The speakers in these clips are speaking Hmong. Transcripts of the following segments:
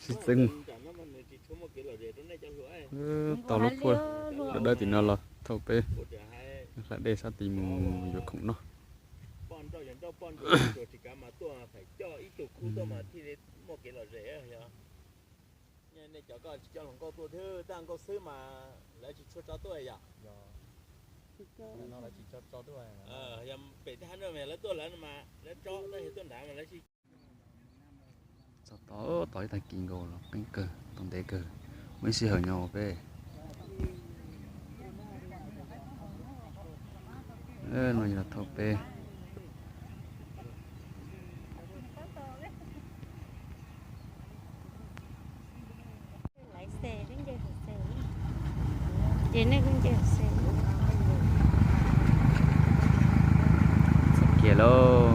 Sib txeeb. Tau lub phuaj dawb dawb tim no los thauj peb hla dej sab tid mus yuav khoom noj. Nej cov koj tsis coj hluas nkauj tuaj thiab, tag nkauj xwb mas lawv tsis tshua tso tuaj yom? Pem lawv tuaj lawv mas lawv tso, tab sis tuaj nrad mas lawv tsis. Txog tod, tod ib tag kis nkaus los qeeb kawg, tau ntev kawg, muaj ib sij hawm nyob peb. No yog thauj peb. Txog kiag lauj.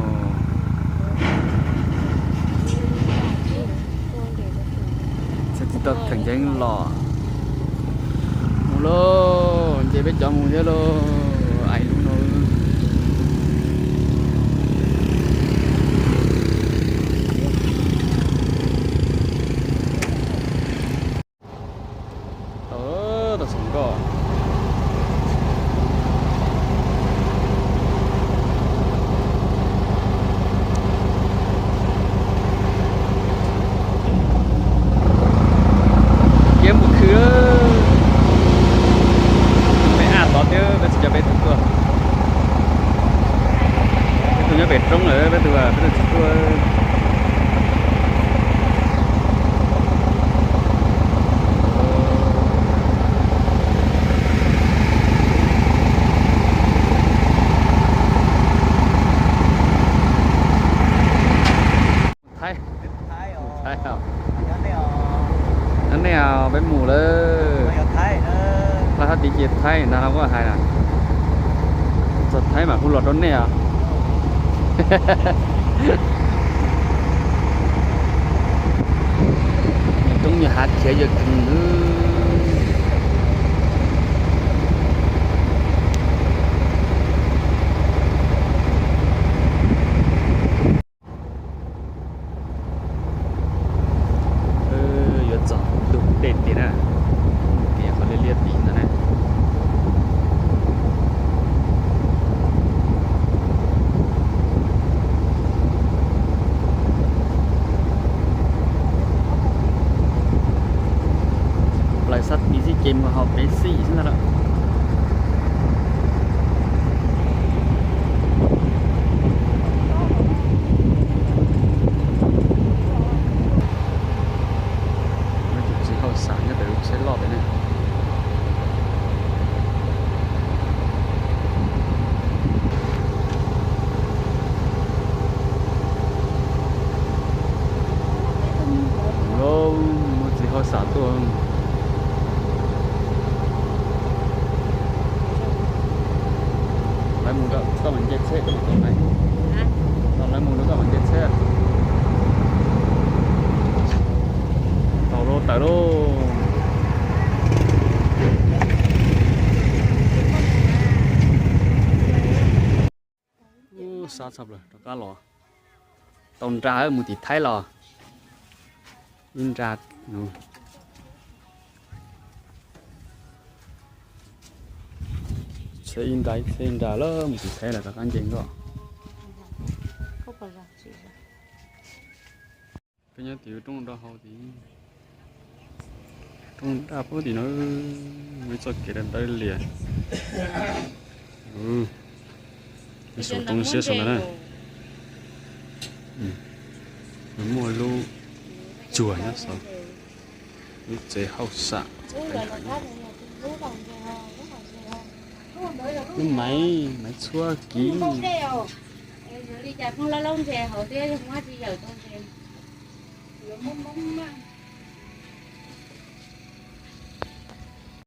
Txog tsis tau theem nceev los. Mus lauj, nce peb cov mus thiab lauj, ais lub no. Tau, tau xoom nkoj. Kiab mus khwv. Peb ab tod thiab peb tsis cov peb tug tuaj. Peb tug nyob pem roob lawm, peb tug, peb tug tsis tuaj. Thaib. Thaib os. Nyob nej os, peb mus lawm. Laj hab tiv ces Thaib ntag no, kuj hais na. Txog Thaib mas kuj los rau nej os. Nws coob nyuag hav khiav yawg kws. Yuav txog ntug dej tiag na, tias qhov liab liab tid ntag na. Plaws sab tid xwb ces mus hauv peb xim xwb ntag lawm. Tus txiv hauj sam nyob pem lub tsheb loj pem ne. Muaj txiv hauj sam tuaj. Lawv mus rau koj mam nce tsheb, koj mam tuaj na. Tau lawv mus rau koj mam nce tsheb. Tau lauj, tawm lauj. Ub, sab tshaj plaws, rov qab los. Tau nra mus tim Thaib los. Ib nra. Tsheb ib nra ib tsheb ib nra lawm, mus tim Thaib los rov qab nce nkoj. Peb nyob tim roob nraj hauv tid. Roob nraj puag tim no, muaj ib txoj kev dawb dawb lias. Ib saum roob siab saum ntawd na. Muaj lub tsuag nyob saud. Lub tsev hauj sam. Lub maiv, maiv txhua kiv.